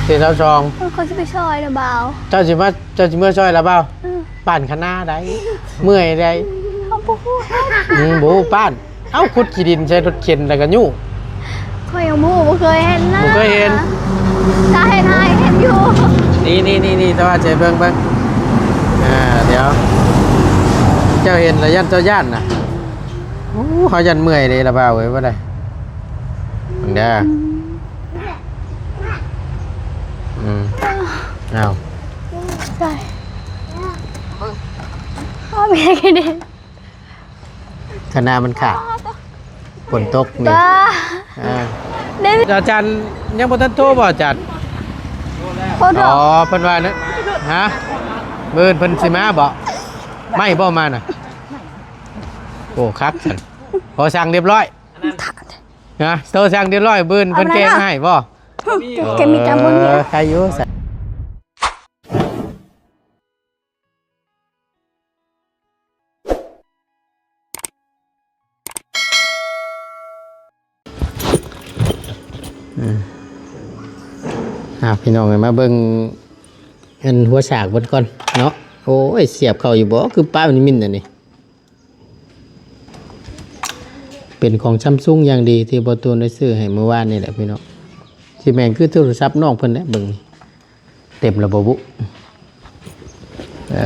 ເສດຊາວສອງ ເອີ ຂ້ອຍຊິໄປຊ່ອຍລະບ່າວ. ເຈົ້າຊິມາ ເຈົ້າຊິເມືອຊ່ອຍລະບ່າວ? ເອີ ປ້ານຄະນາໄດ໋ ເມື່ອຍໄດ໋. ເຮົາບໍ່ຮູ້ເຮັດ ອືມ ບໍ່ຮູ້ປ້ານ. ເອົ້າ ຂຸດຂີ້ດິນໃສ່ລົດເຂັນແລ້ວກໍຍູ້. ຂ້ອຍຍັງບໍ່ຮູ້ ບໍ່ເຄີຍເຫັນນະ ບໍ່ເຄີຍເຫັນ. ຖ້າເຫັນໃຫ້ເຫັນຢູ່ ນີ້ໆໆ ແຕ່ວ່າຈະເບິ່ງ ເບິ່ງ ອ່າ ດຽວ ເຈົ້າເຫັນລະຢ້ານ ເຈົ້າຢ້ານນະ. ໂອ້ ເຮົາຢ້ານເມື່ອຍເດ້ລະບ່າວເອີຍ ບໍ່ໄດ້ ເບິ່ງເດີ. ອືມ ອ້າວ ຕາຍ ເອົາແມ່ກິນເດ້. ຄະນາມັນຂາດ ຝົນຕົກນີ້ ບ້າ ເອີ ເດ້ ອາຈານຍັງບໍ່ທັນໂທບໍ່ອາຈານ? ໂທດອກ ອໍ ເພິ່ນວ່ານະ ຮະ ມື້ອື່ນເພິ່ນຊິມາບໍ່? ໄມ້ບໍ່ມານະ? ໂອ້ ຄັກຊັ້ນ ພໍສັ່ງຮຽບຮ້ອຍ ນະ ໂທສັ່ງຮຽບຮ້ອຍ ມື້ອື່ນເພິ່ນແກະມາໃຫ້ບໍ່? ແກະມີຕາບຸນ ເອີ ໃຄຢູ່ຊັ້ນ. ອືມ ອ່າ ພີ່ນ້ອງເອີຍ ມາເບິ່ງອັນຫົວສາກເພິ່ນກ່ອນເນາະ. ໂອ້ຍ ສຽບເຂົ້າຢູ່ບໍ່? ຄືປ້າມັນມິນອັນນີ້ ເປັນຂອງຊຳຊຸງຢ່າງດີ ທີ່ບໍ່ຕູນໄດ້ຊື້ໃຫ້ມື້ວານນີ້ແຫຼະພີ່ນ້ອງ. ຊິແມ່ນຄືໂທລະສັບນ້ອງເພິ່ນແຫຼະ ເບິ່ງນີ້ ເຕັມແລ້ວບໍ່ບຸ? ເອີ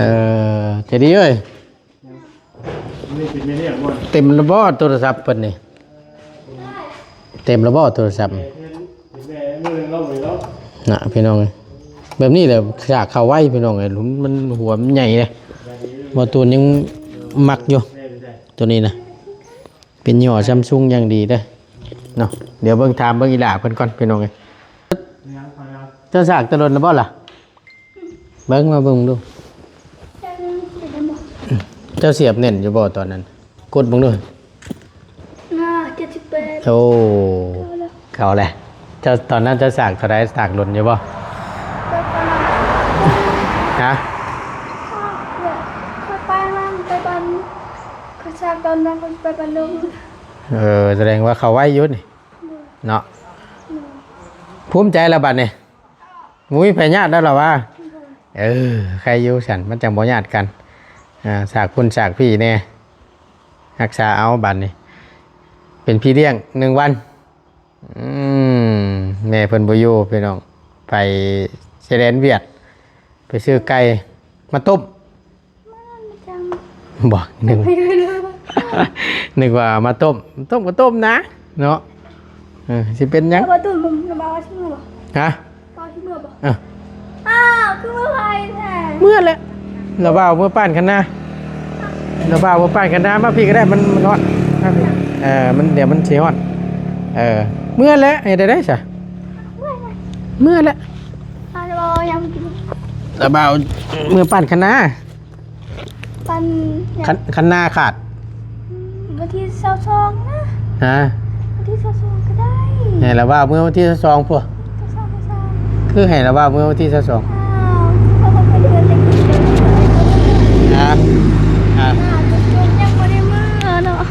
ໃຈດີເອີຍ ເຕັມແລ້ວບໍ່ໂທລະສັບເພິ່ນນີ້? ເຕັມແລ້ວບໍ່ໂທລະສັບ? ນະ ພີ່ນ້ອງເອີຍ ແບບນີ້ແຫຼະສາກເຂົ້າໄວ ພີ່ນ້ອງເອີຍ ມັນຫົວມັນໃຫຍ່ເດ້ ບໍ່ຕູນຍັງມັກຢູ່ ໂຕນີ້ນະ ເປັນຍີ່ຫໍ້ຊຳຊຸງຢ່າງດີເດີເນາະ. ດຽວເບິ່ງ ຖາມເບິ່ງອີ່ຫຼ້າເພິ່ນກ່ອນ ພີ່ນ້ອງເອີຍ. ເຈົ້າສາກແຕ່ດົນແລ້ວບໍ່ລະ? ເບິ່ງ ມາເບິ່ງດູ ເຈົ້າສຽບແໜ້ນຢູ່ບໍ່ຕອນນັ້ນ? ກົດເບິ່ງດູ. ອ່າ ເຈັດສິບແປດ ໂອ້ ເຂົ້າແລ້ວ ເຂົ້າແລ້ວ. ເຈົ້າ ຕອນນັ້ນເຈົ້າສາກເທົ່າໃດ? ສາກດົນຢູ່ບໍ່? ຮະ? ຂ້ອຍໄປນັ້ນ ໄປບ້ານ ຂ້ອຍສາກຕອນນັ້ນ ຂ້ອຍໄປບ້ານດົງ. ເອີ ສະແດງວ່າເຂົ້າໄວຢູ່ນີ້ເນາະ. ພູມໃຈລະບາດນີ້ ບໍ່ມີໃຜຍາດແລ້ວລະວ່າ. ເອີ ໃຄຢູ່ຊັ້ນ ມັນຈັ່ງບໍ່ຍາດກັນ. ອ່າ ສາກພຸ້ນສາກພີ້ແດ່ ຮັກສາເອົາບາດນີ້ ເປັນພີ່ລ້ຽງໜຶ່ງວັນ. ອືມ ແມ່ເພິ່ນບໍ່ຢູ່ພີ່ນ້ອງ ໄປຊາຍແດນຫວຽດ ໄປຊື້ໄກ່ມາຕົ້ມ. ບໍ່ ນຶກ ນຶກວ່າມາຕົ້ມ ຕົ້ມກໍຕົ້ມນະເນາະ. ເອີ ຊິເປັນຫຍັງ? ແຕ່ວ່າຕູ້ມັນລະບ່າວຊິເມືອບໍ່? ຮະ? ບ່າວຊິເມືອບໍ່? ເອີ ອ້າວ ຄືເມືອໄວແທ້? ເມືອແຫຼະ ລະບ່າວເມືອປ້ານຄັນນາ ລະບ່າວເມືອປ້ານຄັນນາ. ມາພີ້ກໍໄດ້ ມັນ ມັນຮ້ອນ ມາພີ້. ເອີ ມັນ ດຽວມັນຊິຮ້ອນ. ເອີ ເມືອແຫຼະ ເຮັດໄດ້ໃດຊະ? ເມືອແຫຼະ ເມືອແຫຼະ. ລະບ່າວເມືອປ້ານຄັນນາ. ປັນຫຍັງ? ຄັນ ຄັນນາຂາດ ວັນທີຊາວສອງນະ. ຮະ? ວັນທີຊາວສອງກໍໄດ້. ໃຫ້ລະບ່າວເມືອວັນທີຊາວສອງພຸ້ນ. ຊາວສອງ ຊາວສາມ ຄືໃຫ້ລະບ່າວເມືອວັນທີຊາວສອງ? ອ້າວ ເພາະວ່າໄປເດືອນແຕ່ກີ້ເລີຍ. ຮະ? ຮະ? ອ່າ ຈົນຍັງບໍ່ໄດ້ເມືອເນາະ.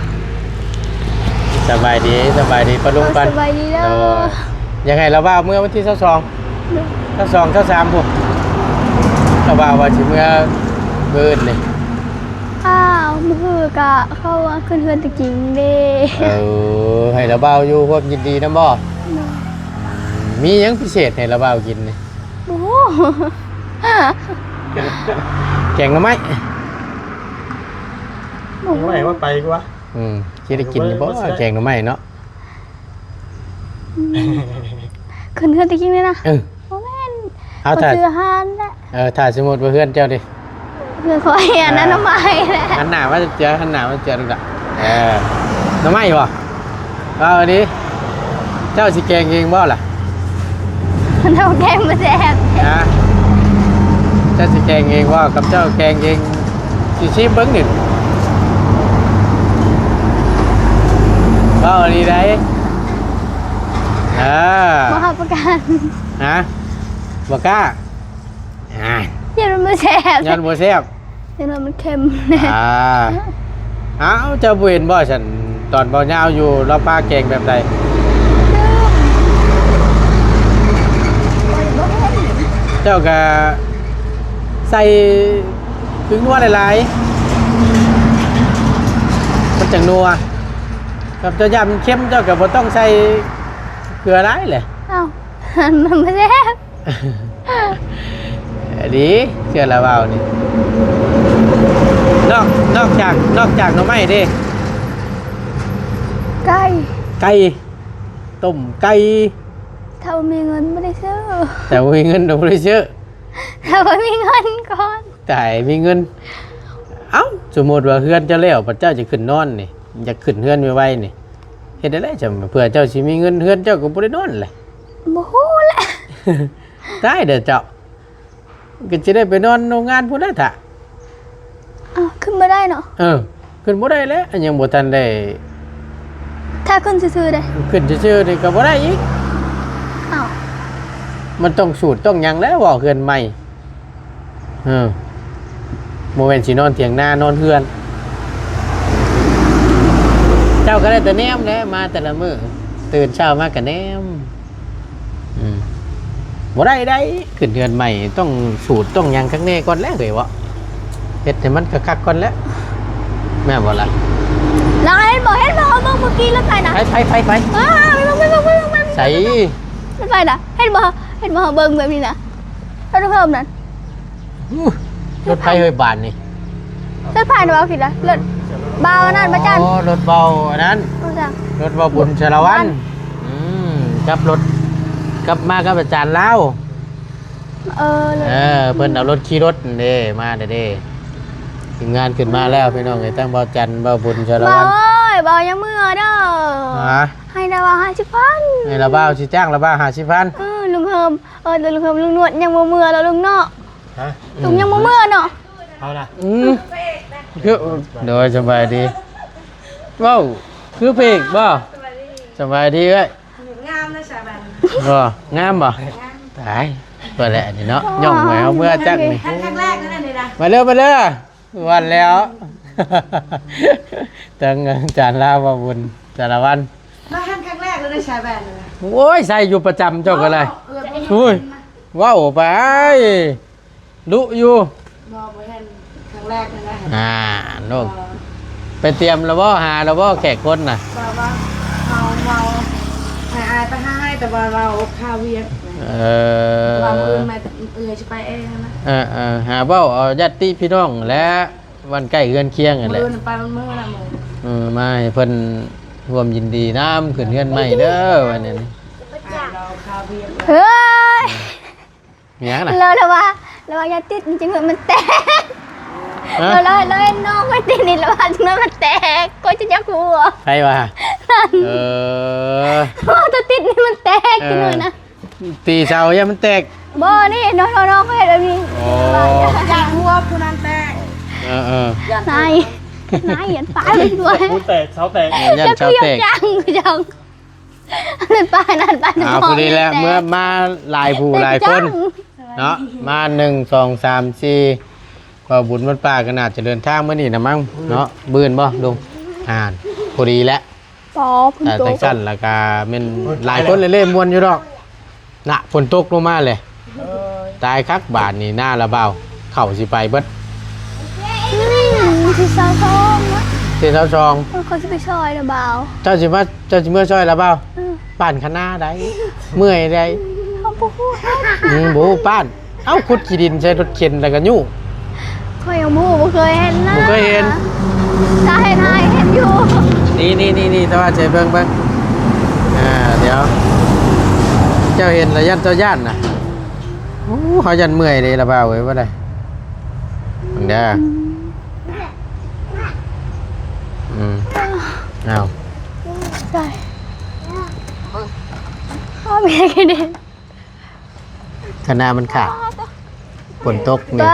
ສະບາຍດີ ສະບາຍດີປ້າລຸງປັນ. ສະບາຍດີເດີ. ໂດຍ ຢາກໃຫ້ລະບ່າວເມືອວັນທີຊາວສອງ ຊາວສອງ ຊາວສາມພຸ້ນ ລະບ່າວວ່າຊິເມືອມື້ອື່ນນີ້. ອ້າວ ມື້ຄືກະເຂົາວ່າຂຶ້ນເຮືອນຕາກິງເດ້. ເອີ ໃຫ້ລະບ່າວຢູ່ຮ່ວມຍິນດີນຳບໍ່? ໂດຍ. ມີຫຍັງພິເສດໃຫ້ລະບ່າວກິນນີ້? ບໍ່ຮູ້. ແກງໜໍ່ໄມ້ ບໍ່ຮູ້. ໜໍ່ໄມ້ວ່າໄປກວ່າ. ອືມ ຊິໄດ້ກິນຢູ່ບໍ່ ແກງໜໍ່ໄມ້ເນາະ? ອືມ ຂຶ້ນເຮືອນຕາກິງເລີຍນະ? ເອີ ບໍ່ແມ່ນ ເອົາ ໄປ ຖ້າ ຊື້ອາຫານແຫຼະ. ເອີ ຖ້າສົມມຸດວ່າເຮືອນເຈົ້າເດ? ເຮືອນຂ້ອຍອັນນັ້ນ ອ່າ ໜໍ່ໄມ້ແຫຼະ. ຫັນໜ້າມາເທື່ອ ຫັນໜ້າມາເທື່ອລູກຫຼານ. ເອີ ໜໍ່ໄມ້ບໍ່? ເອົາອັນນີ້ ເຈົ້າຊິແກງເອງບໍ່ລະ? ເຮົາແກງບໍ່ແຊບ. ຮະ? ເຈົ້າຊິແກງເອງບໍ່? ກັບເຈົ້າແກງເອງ ຊິຊີມເບິ່ງນີ້ ເວົ້າອີ່ຫຼີໃດ໋. ເອີ ບໍ່ຮັບປະກັນ. ຮະ? ບໍ່ກ້າ. ອ່າ ຢ້ານມັນບໍ່ແຊບ. ຢ້ານບໍ່ແຊບ. ຢ້ານວ່າມັນເຄັມ. ອ່າ ອ້າວ ເຈົ້າບໍ່ເຫັນບໍ່ຊັ້ນ ຕອນເບົາຍາວຢູ່ ລາວພາແກງແບບໃດ? ລືມ. ເຈົ້າກະໃສ່ເຄື່ອງນົວຫຼາຍໆ ມັນຈັ່ງນົວ. ຄັນເຈົ້າຢ້ານມັນເຄັມ ເຈົ້າກະບໍ່ຕ້ອງໃສ່ເກືອຫຼາຍແຫຼະ. ອ້າວ ມັນບໍ່ແຊບ. ດີ ເຊື່ອລະເວົ້ານີ້. ນອກ ນອກຈາກ ນອກຈາກໜໍ່ໄມ້ເດ້? ໄກ່ ໄກ່ ຕົ້ມໄກ່. ຖ້າບໍ່ມີເງິນບໍ່ໄດ້ຊື້. ຖ້າບໍ່ມີເງິນກໍບໍ່ໄດ້ຊື້. ຖ້າບໍ່ມີເງິນກ່ອນ. ຕາຍ ມີເງິນ. ເອົ້າ ສົມມຸດວ່າເຮືອນເຈົ້າແລ້ວ ບັດເຈົ້າຈະຂຶ້ນນອນນີ້ ຢາກຂຶ້ນເຮືອນໄວໆນີ້ ເຮັດແນວໃດຈັ່ງ ເພື່ອເຈົ້າຊິມີເງິນ ເຮືອນເຈົ້າກໍບໍ່ໄດ້ນອນແຫຼະ? ບໍ່ຮູ້ແຫຼະ. ຕາຍເດີເຈົ້າ ກໍຊິໄດ້ໄປນອນໂຮງງານພຸ້ນແຫຼະຖ້າ. ອ້າວ ຂຶ້ນບໍ່ໄດ້ເນາະ? ເອີ ຂຶ້ນບໍ່ໄດ້ແຫຼະ ຍັງບໍ່ທັນໄດ້. ຖ້າຂຶ້ນຊື່ໆເດ້? ຂຶ້ນຊື່ໆນີ້ກໍບໍ່ໄດ້ອີກ. ອ້າວ ມັນຕ້ອງສູດຕ້ອງຫຍັງແຫຼະ ເວົ້າເຮືອນໃໝ່. ເອີ ບໍ່ແມ່ນຊິນອນຖຽງນານອນເຮືອນ. ເຈົ້າກໍໄດ້ແຕ່ແນມແຫຼະ ມາແຕ່ລະມື້ ຕື່ນເຊົ້າມາກໍແນມ. ອືມ ບໍ່ໄດ້ໄດ໋ ຂຶ້ນເຮືອນໃໝ່ຕ້ອງສູດຕ້ອງຫຍັງຄັກແນ່ກ່ອນແຫຼະເອີຍເວາະ ເຮັດໃຫ້ມັນຄັກໆກ່ອນແຫຼະ ແມ່ນບໍ່ລະ? ລາວເຫັນບໍ່ ເຫັນບໍ່ ເຮົາເບິ່ງເມື່ອກີ້ລົດໄຟນະ. ໄປ ໄປ ໄປ ໄປ ອ້າວ ໄປເບິ່ງ ໄປເບິ່ງ ໄປເບິ່ງ ໄປເບິ່ງ. ໃສ? ລົດໄຟນະ ເຫັນບໍ່ ເຫັນບໍ່ ເຮົາເບິ່ງແບບນີ້ນະ ລົດເຮີ້ມນັ້ນ. ອູ້ ລົດໃຜເຮີ້ຍບາດນີ້? ລົດໃຜນະ ເວົ້າຜິດລະ ລົດບ່າວອັນນັ້ນ ບ່າວຈັນ. ອໍ ລົດບ່າວອັນນັ້ນ ບ່າວຈັນ ລົດບ່າວບຸນສາລະວັນ. ອືມ ກັບລົດ ກັບມາກັບອາຈານລາວ. ເອີ ເອີ ເພິ່ນເອົາລົດ ຂີ່ລົດເດ້ ມາເດ້ ທີມງານຂຶ້ນມາແລ້ວພີ່ນ້ອງເອີຍ ທັງບ່າວຈັນ ບ່າວບຸນສາລະວັນ. ບ່າວເອີຍ ບ່າວຍັງເມືອເດີ. ຮະ? ໃຫ້ລະບ່າວຫ້າສິບພັນ ໃຫ້ລະບ່າວ ຊິຈ້າງລະບ່າວຫ້າສິບພັນ. ເອີ ລຸງເຮີມ ເອີ ລຸງເຮີມ ລຸງນວດຍັງບໍ່ເມືອລະລຸງເນາະ. ຮະ? ລຸງຍັງບໍ່ເມືອເນາະ. ເອົາລະ ອືມ ຄື ໂດຍ ສະບາຍດີ. ເວົ້າຄືເພງບໍ່? ສະບາຍດີເອີຍ. ງາມເນາະ ສາວແບນ. ບໍ່ ງາມບໍ່? ງາມ. ຕາຍ ເພິ່ນແຫຼະນີ້ເນາະ ຍ່ອງໄວ້ເຮົາເມືອຈັກນີ້. ຄັ້ງແລກນັ້ນນີ້ນະ. ມາເດີ ມາເດີ. ວ່າແລ້ວ ທັງອາຈານລາວ ບ່າວບຸນສາລະວັນ. ມາຫັນຄັ້ງແລກເລີຍ ສາວແບນ. ໂອ້ຍ ໃສ່ຢູ່ປະຈຳເຈົ້າກໍໄດ້. ໂອ້ຍ ເວົ້າໄປ ດຸຢູ່. ບໍ່ ບໍ່ເຫັນ ຄັ້ງແລກນີ້ນະ. ອ່າ ໂນ ບໍ່ ໄປຕຽມລະບໍ່? ຫາລະບໍ່ແຂກຄົນນະ? ບໍ່ ບໍ່ ເຮົາເວົ້າໃຫ້ອ້າຍໄປຫາໃຫ້ ແຕ່ວ່າເວົ້າຄາວຽກ. ເອີ ວ່າມື້ອື່ນມາ ເອື້ອຍຊິໄປເອງນະ. ເອີໆ ຫາເວົ້າເອົາຍາດຕິພີ່ນ້ອງແຫຼະ ບ້ານໃກ້ເຮືອນຄຽງຫັ້ນແຫຼະ. ມື້ອື່ນໄປມື້ລະມື້. ເອີ ມາໃຫ້ເພິ່ນຮ່ວມຍິນດີນຳ ຂຶ້ນເຮືອນໃໝ່ເດີ ວ່າແນວນີ້. ອ້າຍເວົ້າຄາວຽກ. ເຮີ້ຍ ມີຫຍັງນະ? ລາວ ລາວວ່າ ລາວວ່າຢ່າຕິດນີ້ ຈັ່ງໜ້ອຍມັນແຕກ. ຮະ? ລາວ ລາວ ລາວເຫັນນ້ອງຂ້ອຍຕິດນີ້ ລາວວ່າຈັ່ງໜ້ອຍມັນແຕກ ຂ້ອຍຈະຢາກຫົວ. ໃຜວ່າ? ເອີ ວ່າຖ້າຕິດນີ້ມັນແຕກ ເອີ ຈັ່ງໜ້ອຍນະ ຕີເສົາຢ່າມັນແຕກ. ບໍ່ ນີ້ນ້ອງ ນ້ອງ ນ້ອງຂ້ອຍເຮັດແບບນີ້. ອໍ ຢ່າຫົວຜູ້ນັ້ນແຕກ. ເອີໆ ນາຍ ນາຍ ຢ່າປາກດ້ວຍ ຜູ້ແຕກ ເສົາແຕກ ເອີ ຢ້ານເສົາແຕກ. ຢ່າຢາງ ຢ່າຢາງ. ນັ້ນໄປ ນັ້ນໄປ. ອ່າ ພໍດີແລ້ວ ເມື່ອມາຫຼາຍຜູ້ຫຼາຍຄົນເນາະ ມາ ໜຶ່ງ ສອງ ສາມ ສີ່ ເວົ້າບຸນວັດປ່າກໍໜ້າຈະເດີນທາງມື້ນີ້ນະມັ້ງເນາະ. ມື້ອື່ນບໍ່ລຸງ? ອ່າ ພໍດີແລ້ວ. ພໍ ຝົນຕົກ ຖ້າຈັ່ງຊັ້ນແລ້ວກໍແມ່ນຫຼາຍຄົນເລີຍ ມ່ວນຢູ່ດອກ. ນະ ຝົນຕົກລົງມາເລີຍ. ເອີຍ ຕາຍຄັກບາດນີ້ ນາລະບ່າວ ເຂົ້າຊິໄປເບິດ. ອືມ ທີຊາວສອງນະ ທີຊາວສອງ. ເອີ ຂ້ອຍຊິໄປຊ່ອຍລະບ່າວ. ເຈົ້າຊິມາ ເຈົ້າຊິເມືອຊ່ອຍລະບ່າວ? ອືມ ປ້ານຄະນາໃດ ເມື່ອຍໃດ. ເຮົາບໍ່ຮູ້ ອືມ ບໍ່ຮູ້ປ້ານ. ເອົ້າ ຂຸດຂີ້ດິນໃສ່ລົດເຂັນແລ້ວກໍຍູ້. ຂ້ອຍຍັງບໍ່ຮູ້ ບໍ່ເຄີຍເຫັນນະ. ບໍ່ເຄີຍເຫັນ? ຖ້າເຫັນ ຫາເຫັນຢູ່. ນີ້ໆໆ ແຕ່ວ່າໃຈເບິ່ງເບິ່ງ. ອ່າ ດຽວ ເຈົ້າເຫັນລະຢ້ານ ເຈົ້າຢ້ານນະ. ໂອ້ ເຮົາຢ້ານເມື່ອຍເດ້ລະບ່າວເອີຍ ບໍ່ໄດ້. ເບິ່ງເດີ. ອືມ ອ້າວ ຕາຍ. ເອົາແມ່ກິນເດ້. ຄະນະມັນຂາດ ຝົນຕົກນີ້.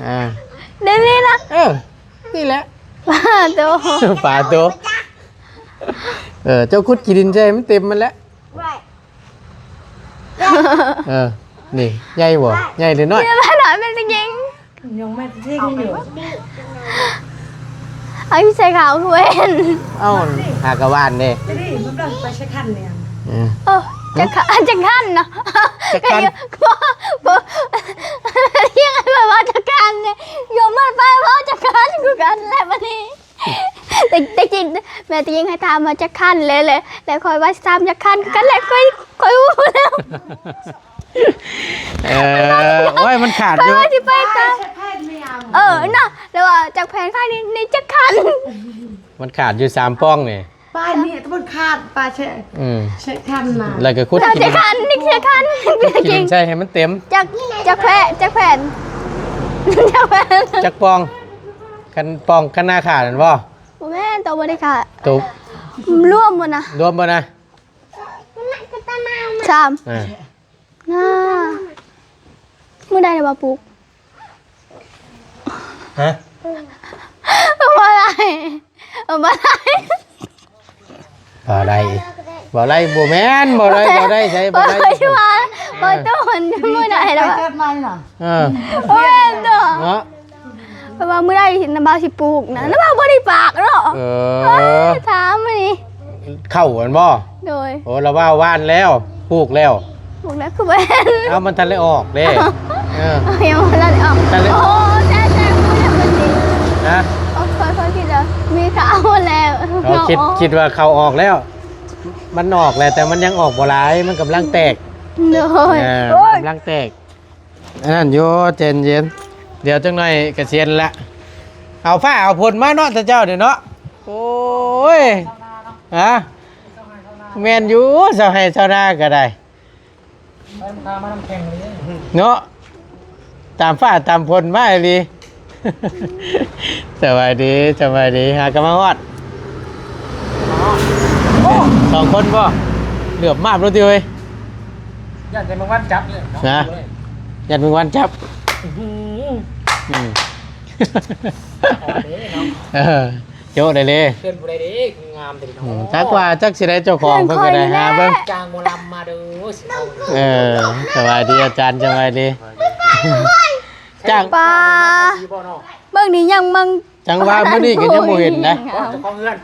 ເອີ ເດ້ນີ້ລະ. ເອີ ນີ້ແຫຼະ ປາໂຕ ປາໂຕ. ເອີ ເຈົ້າຂຸດຂີ້ດິນໃສ່ໃຫ້ມັນເຕັມມັນແຫຼະ. ເອີ ນີ້ໃຫຍ່ບໍ່? ໃຫຍ່ຫຼືນ້ອຍ? ເປັນຜູ້ຍິງ ຍັງແມ່ນຊິງຢູ່. ເອົາຢູ່ໃສ່ຂາວຄືເຫັນ. ເອົ້າ ຫາກະຫວ່ານເດ້. ນີ້ ມັນໄປໃສ່ຄັນນີ້. ເອີ ເອີ ຈັກຄັນ ຈັກຄັນເນາະ ຈັກຄັນ ກໍຢູ່ ບໍ່ ບໍ່ ຮຽກໃຫ້ເວົ້າຈັກຄັນນີ້ ຢູ່ມັນໄປເວົ້າຈັກຄັນຄືກັນແຫຼະບັດນີ້ ແຕ່ ແຕ່ຈິງ ແມ່ແຕ່ຈິງໃຫ້ຖາມວ່າຈັກຄັນແຫຼະ ແລ້ວ ແລ້ວຂ້ອຍວ່າຊິຖາມຈັກຄັນຄືກັນແຫຼະ ຂ້ອຍ ຂ້ອຍຮູ້ແລ້ວ ເອີ ໂອ້ຍ ມັນຂາດຢູ່ ວ່າຊິໄປຕາມ ເອີ ນະ ແລ້ວວ່າຈັກແຜງຂາຍນີ້ ນີ້ຈັກຄັນ ມັນຂາດຢູ່ສາມປ່ອງນີ້ ປາຍນີ້ ແຕ່ມັນຂາດ ປາຍແຊະ ອືມ ແຊະຄັນນະ ແລ້ວກໍຂຸດ ແຊະຄັນ ນີ້ແຊະຄັນ ຂຸດຂີ້ດິນໃສ່ໃຫ້ມັນເຕັມ ຈັກ ຈັກແຜ່ນ ຈັກແຜ່ນ ຈັກແຜ່ນ ຈັກປ່ອງ ຄັນປ່ອງ ຄັນໜ້າຂາດນັ້ນບໍ່? ບໍ່ແມ່ນ ໂຕບໍ່ໄດ້ຂາດ ໂຕລວມບໍ່ນະ? ລວມບໍ່ນະ? ສາມ ອ່າ ນາ ມື້ໃດລະວ່າປູກ? ຮະ? ບໍ່ໄດ້ ບໍ່ໄດ້ ບໍ່ໄດ້ ບໍ່ໄດ້ ບໍ່ແມ່ນ ບໍ່ໄດ້ ບໍ່ໄດ້ ໃສ ບໍ່ໄດ້ ບໍ່ໄດ້ ບໍ່ຕ້ອງ ມື້ໃດລະວ່າ ເອີ ບໍ່ແມ່ນຕົວະ ເນາະ ເພາະວ່າມື້ໃດນຳບ່າວຊິປູກນະ ນຳບ່າວບໍ່ໄດ້ປາກເນາະ ເອີ ເອີ ຖາມນີ້ ເຂົ້າຫັ້ນບໍ່? ໂດຍ ໂອ້ ລະວ່າຫວ່ານແລ້ວ ປູກແລ້ວ ປູກແລ້ວຄືບໍ່ເຫັນ ເອົາ ມັນທັນໄດ້ອອກເດ້ ເອີ ຍັງບໍ່ທັນໄດ້ອອກ ທັນໄດ້ ໂອ້ ແຊະ ແຊະ ບໍ່ຢາກເປັນນີ້ ຮະ? ໂອ້ ຂ້ອຍ ຂ້ອຍຄິດວ່າມີເຂົ້າແລ້ວ ເຮົາຄິດ ເນາະ ຄິດວ່າເຂົ້າອອກແລ້ວ ມັນອອກແຫຼະ ແຕ່ມັນຍັງອອກບໍ່ຫຼາຍ ມັນກຳລັງແຕກ ໂດຍ ເອີ ມັນກຳລັງແຕກ ອັນນັ້ນຢູ່ ໃຈເຢັນ ດຽວຈັກໜ່ອຍກະຊິເຫັນລະ ເອົາຟ້າເອົາຝົນມາເນາະ ເຈົ້າເນາະ ໂອ້ຍ ຮະ ແມ່ນຢູ່ ຊາວໄຮ່ຊາວນາກໍໄດ້ ໄປມານຳແຂ່ງເລີຍ ເນາະ ຕາມຟ້າຕາມຝົນມາອີ່ຫຼີ ສະບາຍດີ ສະບາຍດີ ຫາກະມາຮອດ ສອງຄົນບໍ່? ເຫຼືອບມາບໂລດຕິເວີຍ ຢ້ານແຕ່ແມງວັນຈັບເລີຍເນາະ ນະ ຢ້ານແມງວັນຈັບ ອື ອື ເອີ ໂຈະໄດ້ເລີຍ ເພື່ອນຜູ້ໃດເດ້ ງາມແທ້ເນາະ ອື ຈັກວ່າຈັກຊິໄດ້ເຈົ້າຂອງເພິ່ນກໍໄດ້ ເພື່ອນຂ້ອຍນີ້ແຫຼະ ຫາເບິ່ງ ຈ້າງໝໍລຳມາເດີ ເອີ ສະບາຍດີອາຈານ ສະບາຍດີ ຈ້າງ ປາ ເບິ່ງນີ້ຍັງມັງ ຈັ່ງວ່າມື້ນີ້ກໍຍັງບໍ່ເຫັນນະ ເຈົ້າຂອງເຮືອນ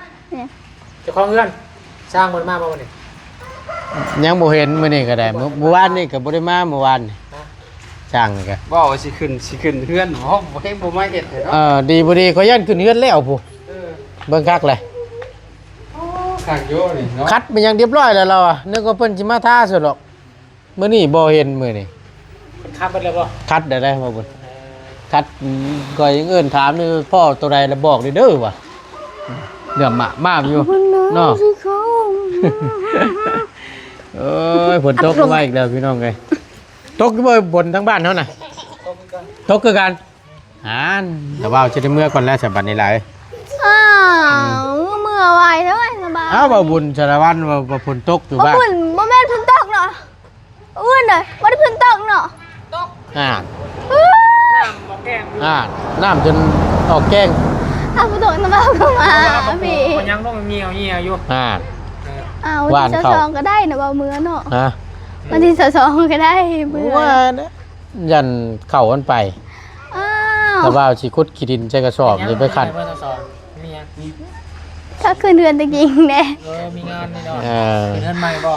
ເຈົ້າຂອງເຮືອນ ຊ່າງເພິ່ນມາບໍ່ມື້ນີ້? ຍັງບໍ່ເຫັນມື້ນີ້ກໍໄດ້ ມື້ ມື້ວານນີ້ກໍບໍ່ໄດ້ມາ ມື້ວານນີ້ ຮະ? ຊ່າງນີ້ກໍ ເວົ້າວ່າຊິຂຶ້ນ ຊິຂຶ້ນເຮືອນ ບໍ່ ບໍ່ ບໍ່ມາເຮັດໃຫ້ເນາະ ເອີ ດີບໍ່ດີ ຂ້ອຍຢ້ານຂຶ້ນເຮືອນແລ້ວພຸ້ນ ເອີ ເບິ່ງຄັກແຫຼະ ໂອ້ ຄັກຢູ່ນີ້ເນາະ ຂັດມາຢ່າງຮຽບຮ້ອຍແລ້ວລາວ ນຶກວ່າເພິ່ນຊິມາທາຊັ້ນດອກ. ມື້ນີ້ບໍ່ເຫັນ ມື້ນີ້ ເພິ່ນຂັດເບິດແລ້ວບໍ່? ຂັດໄດ້ ໄດ້ບໍ່ບຸນ ເອີ ຂັດ ຂ້ອຍຍັງເອີ້ນຖາມຢູ່ ພໍ້ໂຕໃດລະບອກເດີວ່າ ເຫຼືອມມາກໆຢູ່ເນາະ ເອີຍ ຝົນຕົກມາອີກແລ້ວພີ່ນ້ອງເອີຍ ຕົກຢູ່ບໍ່ ຝົນທາງບ້ານເຮົານະ? ຕົກຄືກັນ ອັນ ຕາບ່າວຊິໄດ້ເມືອກ່ອນແລ້ວ ສະບັດນີ້ຫຼາຍ ອ້າວ ເມືອໄວເດີ ສະບາຍ ອ້າວ ບ່າວບຸນ ສາລະວັນ ວ່າ ວ່າຝົນຕົກຢູ່ບ້ານ ບໍ່ບຸນ ບໍ່ແມ່ນຝົນຕົກເນາະ ອື່ນເດີ ບໍ່ໄດ້ຝົນຕົກເນາະ ຕົກ ອ່າ ນ້ຳອອກແກ້ງຢູ່ ອ່າ ນ້ຳຈົນອອກແກ້ງ ຖ້າຝົນຕົກນ້ຳເອົາເຂົ້າມາ ພີ່ ມັນຍັງລົງງຽວໆຢູ່ ອ່າ ເອີ ອ້າວ ວັນທີຊາວສອງກໍໄດ້ນະ ເວົ້າເມືອເນາະ ຮະ ວັນທີຊາວສອງກໍໄດ້ ເມື່ອ ວ່ານະ ຢ້ານເຂົ້າມັນໄປ ອ້າວ ແຕ່ວ່າຊິຂຸດຂີ້ດິນໃສ່ກະສອບ ຊິໄປຂັດ ເມື່ອຊາວສອງ ມີຫຍັງ ຖ້າຂຶ້ນເຮືອນຕະກິງແດ່ ເອີ ມີງານນີ້ເນາະ ເອີ ຂຶ້ນເຮືອນໃໝ່ບໍ່?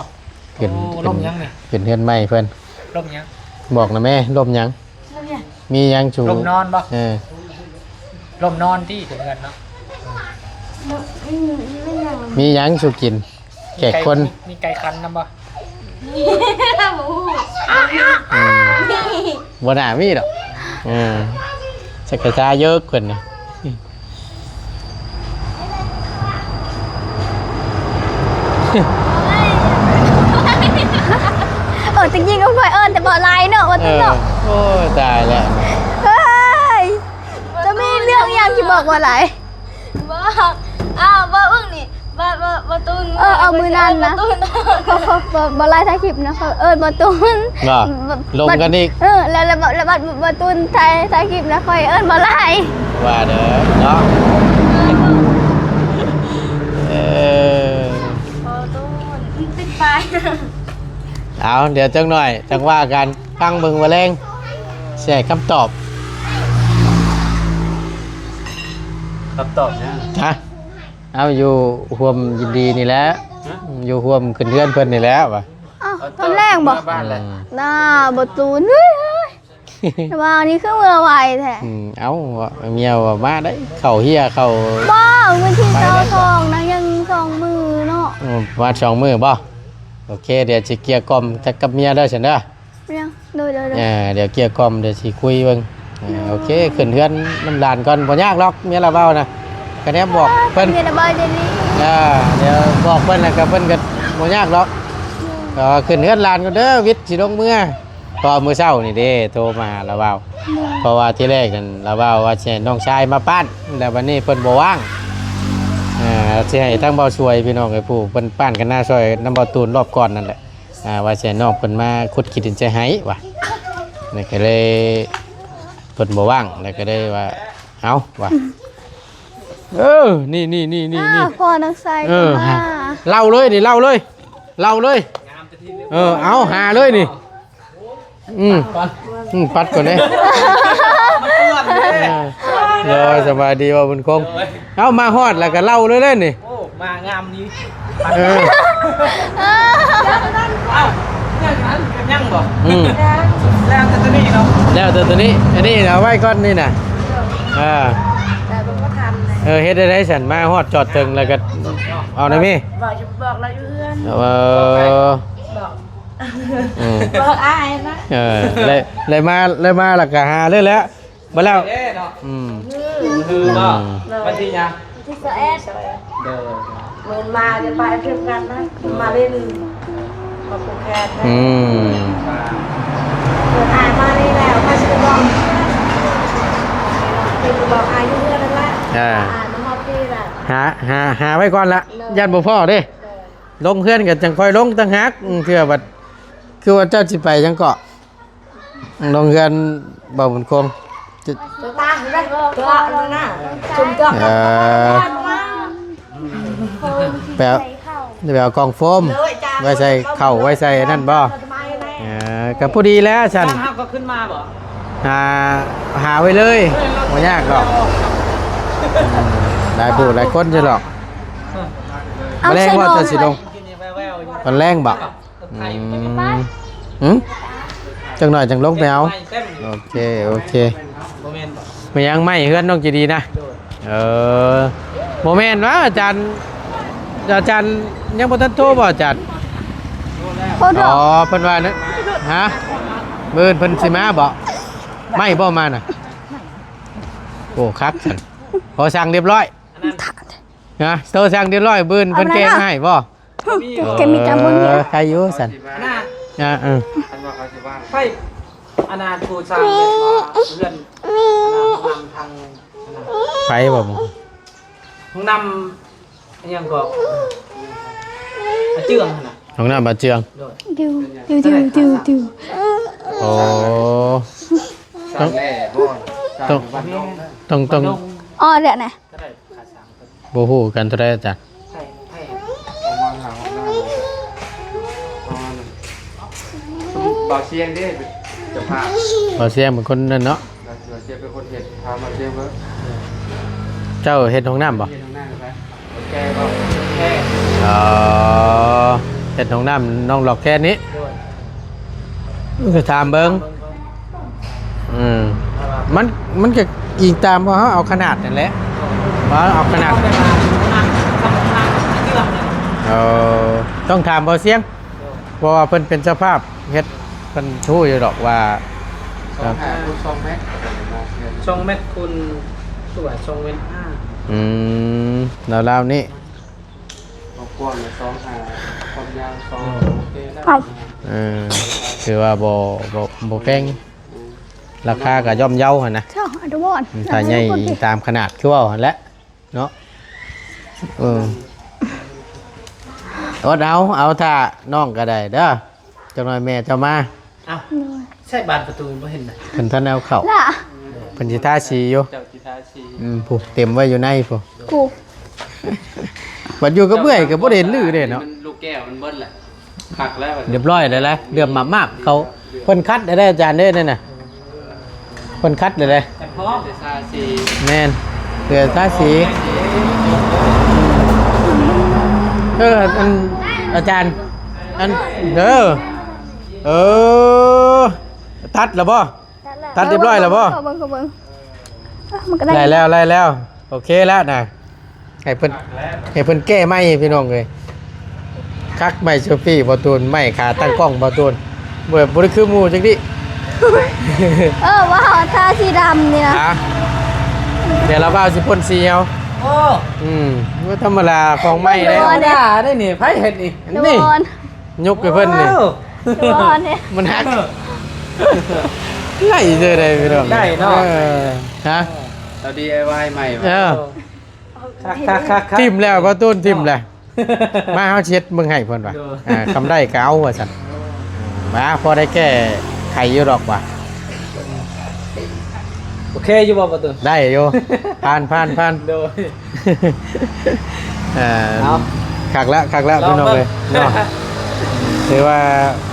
ຂຶ້ນ ໂອ້ ລົມຫຍັງນີ້ ຂຶ້ນເຮືອນໃໝ່ເພິ່ນ ລົມຫຍັງ ບອກນະແມ່ ລົມຫຍັງ ລົມຫຍັງ ມີຫຍັງສູ່ ລົມນອນບໍ່ ເອີ ລົມນອນຕິ ເປັນເຮືອນເນາະ ມີຫຍັງສູ່ກິນ ແຂກຄົນ ມີໄກ່ຂັນນຳບໍ່ ບໍ່ຮູ້ ອືມ ບໍ່ໜ້າມີດອກ ເອີ ສັກກະຊາເຢີກເພິ່ນນະ ເອີ ຕະກີ້ກໍຄ່ອຍເອີ້ນແຕ່ບໍ່ຫຼາຍເນາະ ວ່າ ເອີ ເນາະ ໂອ້ຍ ຕາຍແລ້ວ ເຮີ້ຍ ຈະມີເລື່ອງຫຍັງທີ່ບອກບໍ່ຫຼາຍ ບໍ່ ອ້າວ ບໍ່ອຶ້ງນີ້ ບໍ່ ບໍ່ ບໍ່ຕູນ ເອີ ເອົາມື້ນັ້ນນະ ບໍ່ຕູນ ບໍ່ ບໍ່ ບໍ່ຫຼາຍຖ່າຍຄລິບນະ ເອີ້ນບໍ່ຕູນ ບໍ່ ລົມກັນອີກ ເອີ ແລ້ວ ແລ້ວ ແລ້ວ ແລ້ວ ບໍ່ຕູນຖ່າຍ ຖ່າຍຄລິບນະ ຂ້ອຍເອີ້ນບໍ່ຫຼາຍ ວ່າເດີເນາະ ເອີ ບໍ່ຕູນ ຕິດໄຟ ເອົາ ດຽວຈັກໜ້ອຍ ຈັ່ງວ່າກັນ ຟັງເບິ່ງວ່າແລງ ຊິໃຫ້ຄຳຕອບ ຄຳຕອບຫຍັງ ຮະ? ເອົາ ຢູ່ຮ່ວມຍິນດີນີ້ແຫຼະ ຮະ? ຢູ່ຮ່ວມຂຶ້ນເຮືອນເພິ່ນນີ້ແຫຼະວ່າ ອ້າວ ຕອນແລງບໍ່? ເມືອບ້ານແຫຼະ ອືມ ໜ້າບໍ່ຕູນ ເຮີ້ຍ ແຕ່ວ່ານີ້ຄືເມືອໄວແທ້ ອືມ ເອົ້າ ເມຍວ່າມາໄດ້ ເຂົ້າເຮຍ ເຂົ້າ ບໍ່ ມື້ທີຊາວສອງນະ ຍັງສອງມື້ເນາະ ອືມ ປະມານສອງມື້ບໍ່? ໂອເຄ ດຽວຊິເກຍກ່ອມກັບເມຍເດີຊັ້ນເດີ ຍັງ ໂດຍ ໂດຍ ໂດຍ ອ່າ ດຽວເກຍກ່ອມ ດຽວຊິຄຸຍເບິ່ງ ອ່າ ໂອເຄ ຂຶ້ນເຮືອນນຳຫຼານກ່ອນ ບໍ່ຍາກດອກ ເມຍລາວເວົ້ານະ ກະແນມບອກເພິ່ນ ເມຍລາວເວົ້າດີ ອ່າ ດຽວບອກເພິ່ນ ແລ້ວກະເພິ່ນກະບໍ່ຍາກດອກ ເອີ ຂຶ້ນເຮືອນຫຼານກ່ອນເດີ ວິດຊິລົງເມືອ ເພາະມື້ເຊົ້ານີ້ເດ້ ໂທມາຫາລາວເວົ້າ ເພາະວ່າທີແລກນັ້ນລາວເວົ້າວ່າຊິໃຫ້ນ້ອງຊາຍມາປ້ານ ແລ້ວບັດນີ້ເພິ່ນບໍ່ວ່າງ ອ່າ ຊິໃຫ້ທາງເບົາຊ່ວຍ ພີ່ນ້ອງເອີຍ ຜູ້ເພິ່ນປ້ານຄັນນາຊ່ອຍນຳເບົາຕູນລອບກ່ອນນັ້ນແຫຼະ ອ່າ ວ່າຊິໃຫ້ນ້ອງເພິ່ນມາຂຸດຂີ້ດິນໃສ່ໄຮ່ວ່າ ນີ້ກະເລີຍ ເພິ່ນບໍ່ວ່າງ ແລ້ວກະເລີຍວ່າ ເອົາວ່າ ເອີ ນີ້ໆໆໆ ອ່າ ພໍ່ນາງໄຊ ເອີ ກໍມາ ເລົ່າເລີຍນີ້ ເລົ່າເລີຍ ເລົ່າເລີຍ ເອີ ເອົາ ຫາເລີຍນີ້ ອືມ ອືມ ປັດກ່ອນເດ້ ເອີ ໂດຍ ສະບາຍດີ ເວົ້າບຸນຄົງ ເອົາ ມາຮອດແລ້ວກະເລົ່າເລີຍເດ້ນີ້ ໂອ້ ມາງາມນີ້ ເອີ ເອົ້າ ຍັງບໍ່? ອືມ ແລ້ວແຕ່ໂຕນີ້ເນາະ ແລ້ວແຕ່ໂຕນີ້ ອັນນີ້ເອົາໄວ້ກ່ອນນີ້ນະ ເອີ ແຕ່ບໍ່ທັນເລີຍ ເອີ ເຮັດໄດ້ໄດ໋ຊັ້ນ ມາຮອດຈອດເຖິງແລ້ວກະເອົານະມີ ບອກ ບອກລາວຢູ່ເຮືອນ ເອີ ບອກ ອືມ ບອກອ້າຍນະ ເອີ ໄດ້ ໄດ້ມາ ໄດ້ມາແລ້ວກະຫາເລີຍແຫຼະ ບໍ່ແລ້ວ ເດ້ເນາະ ອືມ ມື້ ມື້ບໍ່ ອືມ ວັນທີຫຍັງ? ວັນທີຊາວເອັດ ເດີ ມື້ມາຈະໄປເພື່ອນກັນນະ ມາຫຼິ້ນ ມາຜູກແຂນນະ ອືມ ເພິ່ນອ້າຍມານີ້ແລ້ວ ຂ້ອຍຊິບອກ ຊິບອກອ້າຍຢູ່ເຮືອນນັ້ນລະ ອ່າ ອ້າຍມາຮອດພີ້ລະ ຫາ ຫາ ຫາໄວ້ກ່ອນລະ ເດີ ຢ້ານບໍ່ພໍ້ເດ້ ເດີ ລົງເຮືອນກໍຈັ່ງຄ່ອຍລົງຕ່າງຫາກ ເທື່ອບັດ ຄືວ່າເຈົ້າຊິໄປຫຍັງເກາະ? ໂຮງຮຽນບໍ່ບຸນຄົງ ເອີ ໄປເອົາ ໄປເອົາກ່ອງໂຟມ ໄວ້ໃສ່ເຂົ້າ ໄວ້ໃສ່ອັນນັ້ນບໍ່? ເອີ ກໍພໍດີແລ້ວຊັ້ນ ເຮົາກໍຂຶ້ນມາບໍ່? ຫາ ຫາໄວ້ເລີຍ ບໍ່ຍາກດອກ ອືມ ຫຼາຍຜູ້ຫຼາຍຄົນຢູ່ດອກ ເອົາ ມື້ແລງວ່າຈະຊິລົງ ຕອນແລງບໍ່? ອືມ ຫຶ? ຈັກໜ້ອຍຈັ່ງລົງໄປເອົາ ໂອເຄ ໂອເຄ ບໍ່ແມ່ນບໍ່? ແມ່ນຫຍັງ ໄມ້ເຮືອນນ້ອງໃຈດີນະ ໂດຍ ເອີ ບໍ່ແມ່ນຫວາ ອາຈານ ອາຈານຍັງບໍ່ທັນໂທບໍ່ອາຈານ? ໂທແລ້ວ ອໍ ເພິ່ນວ່ານະ ຫະ ມື້ອື່ນເພິ່ນຊິມາບໍ່? ໄມ້ບໍ່ມານະ? ໂອ້ ຄັກຊັ້ນ ໂອ້ ສັ່ງຮຽບຮ້ອຍ ນະ ໂທສັ່ງຮຽບຮ້ອຍ ມື້ອື່ນເພິ່ນແກະມາໃຫ້ບໍ່? ແກະມີຕາມບົນນີ້ ເອີ ໃຄຢູ່ຊັ້ນ ອ່າ ເອີ ຄັນວ່າເຂົາຊິວ່າງ ໃຜ ອັນນັ້ນຜູ້ສ້າງແບບວ່າເຮືອນ ອັນນັ້ນ ຫ້ອງນ້ຳທາງ ໃຜບໍ່? ຫ້ອງນ້ຳອີ່ຫຍັງກໍ ອາເຈືອງຫັ້ນນະ ຫ້ອງນ້ຳອາເຈືອງ ໂດຍ ດິວ ດິວ ດິວ ດິວ ດິວ ໂອ້ ສ້າງແລ່ບໍ່? ສ້າງຢູ່ບ້ານດອງ ຕ້ອງ ຕ້ອງ ອໍ ເດືອນນະ ເທົ່າໃດ? ບໍ່ຮູ້ຄືກັນ ເທົ່າໃດອາຈານ? ປະມານຫ້າຫົກລ້ານ ປະມານນັ້ນ ບ່າວຊຽງເດ້ ເປັນເຈົ້າພາບ ບ່າວຊຽງເປັນຄົນນັ້ນເນາະ ບ່າວຊຽງເປັນຄົນເຮັດ ຖາມບ່າວຊຽງເບິ່ງ ເຈົ້າເຮັດຫ້ອງນ້ຳບໍ່? ເຮັດຫ້ອງນ້ຳໄປ ແກບໍ່ ແກ ອໍ ເຮັດຫ້ອງນ້ຳນ້ອງຫຼອກແຄນນີ້ ໂດຍ ໄປຖາມເບິ່ງ ອືມ ມັນ ມັນກໍອີງຕາມວ່າເຮົາເອົາຂະໜາດນັ້ນແຫຼະ ວ່າເອົາຂະໜາດ ເອີ ຕ້ອງຖາມບ່າວຊຽງ ເພາະວ່າເພິ່ນເປັນເຈົ້າພາບເຮັດ ເພິ່ນຮູ້ຢູ່ດອກວ່າ ສອງຫ້າຄູນສອງແມັດ ສອງແມັດຄູນ ຄືວ່າສອງແມັດຫ້າ ອືມ ລາວໆນີ້ ຄວາມກວ້າງສອງຫ້າ ຄວາມຍາວສອງ ໂອເຄແລ້ວ ເອີ ຖືວ່າບໍ່ ບໍ່ ບໍ່ແພງ ອືມ ລາຄາກໍຍ່ອມເຍົາຫັ້ນນະ ເຈົ້າ ອາດວອນ ອືມ ຖ້າໃຫຍ່ຕາມຂະໜາດຄືເວົ້າຫັ້ນແຫຼະເນາະ ເອີ ອົດເອົາ ເອົາ ຖ້ານ້ອງກໍໄດ້ເດີ ຈັກໜ້ອຍແມ່ເຈົ້າມາ ອ້າວ ໂດຍ ໃສ່ບານປະຕູບໍ່ເຫັນນະ ເພິ່ນທັນເອົາເຂົ້າ ລະ ເພິ່ນຊິທາສີຢູ່ ເຈົ້າຊິທາສີ ອືມ ຜູ້ເຕັມໄວ້ຢູ່ໃນຜູ້ ຜູ້ ບັດຢູ່ກັບເອື້ອຍກໍບໍ່ໄດ້ເຫັນລືເດ້ເນາະ ມັນລູກແກ້ວມັນເບິດແຫຼະ ຄັກແລ້ວ ຮຽບຮ້ອຍແລ້ວແຫຼະ ເຫຼືອມມາບໆ ເຂົາ ເພິ່ນຄັດໄດ້ອາຈານເດ້ນັ້ນນະ ເພິ່ນຄັດໄດ້ເດ້ ແມ່ນ ເຫຼືອທາສີ ເອີ ອັນ ອາຈານ ອັນ ເດີ ເອີ ຕັດແລ້ວບໍ່? ຕັດແລ້ວ ຕັດຮຽບຮ້ອຍແລ້ວບໍ່? ຂໍເບິ່ງ ຂໍເບິ່ງ ເອີ ມັນກໍໄດ້ ໄດ້ແລ້ວ ໄດ້ແລ້ວ ໂອເຄແລ້ວນະ. ໃຫ້ເພິ່ນ ໃຫ້ເພິ່ນແກ້ໃໝ່ພີ່ນ້ອງເອີຍ. ຄັກໄມ້ເຊລຟີ ບໍ່ຕູນ ໄມ້ຂາຕັ້ງກ້ອງບໍ່ຕູນ ບໍ່ ບໍ່ໄດ້ຄືໝູ່ຈັກດິ. ເອີ ວ່າເຮົາທາສີດຳນີ້ນະ ຮະ ດຽວລາວບ່າວຊິພົ່ນສີເອົາ. ໂອ້ ອືມ ບໍ່ທຳມະດາຂອງໃໝ່ເດ້ ທຳມະດາໄດ໋ນີ້ ໃຜເຮັດນີ້? ນີ້ ຍົກໃຫ້ເພິ່ນນີ້ ໂອ້ ມັນຫັກ ໄດ້ເລີຍໄດ໋ພີ່ນ້ອງ ໄດ້ເນາະ ເອີ ຮະ ເອີ ເຮົາດີໄອວາຍໃໝ່ ເອີ ຄັກໆໆໆ ຖິ້ມແລ້ວ ບໍ່ຕູນ ຖິ້ມແລ້ວ ມາເຮົາຊິເຮັດເບິ່ງໃຫ້ເພິ່ນວ່າ ໂດຍ ອ່າ ຄຳໄດ້ກໍເອົາວ່າຊັ້ນ ມາພໍໄດ້ແກ້ໄຂຢູ່ດອກວ່າ ໂອເຄຢູ່ບໍ່ ປະຕູນ? ໄດ້ຢູ່ ຜ່ານໆໆ ໂດຍ ເອີ ເອົາ ຄັກລະ ຄັກລະ ລອງເບິ່ງ ພີ່ນ້ອງເອີຍເນາະ ຖືວ່າ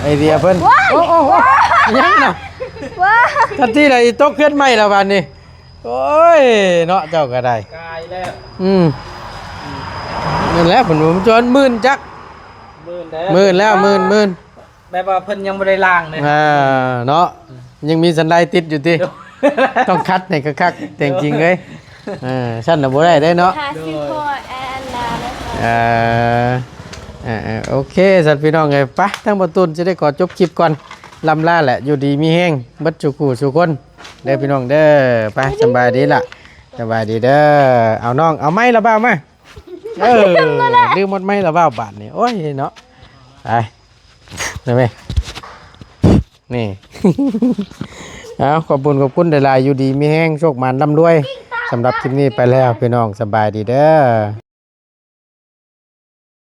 ໄອເດຍເພິ່ນ ວ້າຍ ໂອ້ ໂອ້ ໂອ້ ຫຍັງນະ ວ້າຍ ທັນທີໃດຕົກເຮືອນໃໝ່ລະບາດນີ້. ໂອ້ຍ ເນາະ ເຈົ້າກໍໄດ້ ກາຍແລ້ວ ອືມ ນັ້ນແຫຼະ ເພິ່ນວ່າມັນຈອນໝື່ນຈັກ ໝື່ນແລ້ວ ໝື່ນແລ້ວ ໝື່ນ ໝື່ນ ແບບວ່າເພິ່ນຍັງບໍ່ໄດ້ລ້າງເດ້ ອ່າ ເນາະ ຍັງມີສັນໄດຕິດຢູ່ຕິ ໂດຍ ຕ້ອງຂັດໃຫ້ຄັກໆ ແຕ່ງຈິງເລີຍ ເອີ ຊັ້ນນະບໍ່ໄດ້ເດ້ເນາະ ຫ້າສິບພໍແອນນາ ເອີ ເອີ ເອີ ໂອເຄ ຊັ້ນພີ່ນ້ອງເອີຍ ໄປ ທາງປະຕູນຊິໄດ້ຂໍຈົບຄລິບກ່ອນ ລ່ຳລາແຫຼະ ຢູ່ດີມີແຮງເບິດສູ່ຄູ່ສູ່ຄົນ ເດີພີ່ນ້ອງເດີ ໄປ ສະບາຍດີລະ ສະບາຍດີເດີ ເອົານ້ອງ ເອົາໄມ້ລະບ່າວມາ ເອີ ລືມໝົດໄມ້ລະບ່າວບາດນີ້ ໂອ້ຍເນາະ ໄປ ໄດ້ໄໝ ນີ້ ເອົາ ຂອບຄຸນ ຂອບຄຸນຫຼາຍໆ ຢູ່ດີມີແຮງ ໂຊກໝານ ລ່ຳລວຍ ສຳລັບຄລິບນີ້ໄປແລ້ວ ພີ່ນ້ອງ ສະບາຍດີເດີ.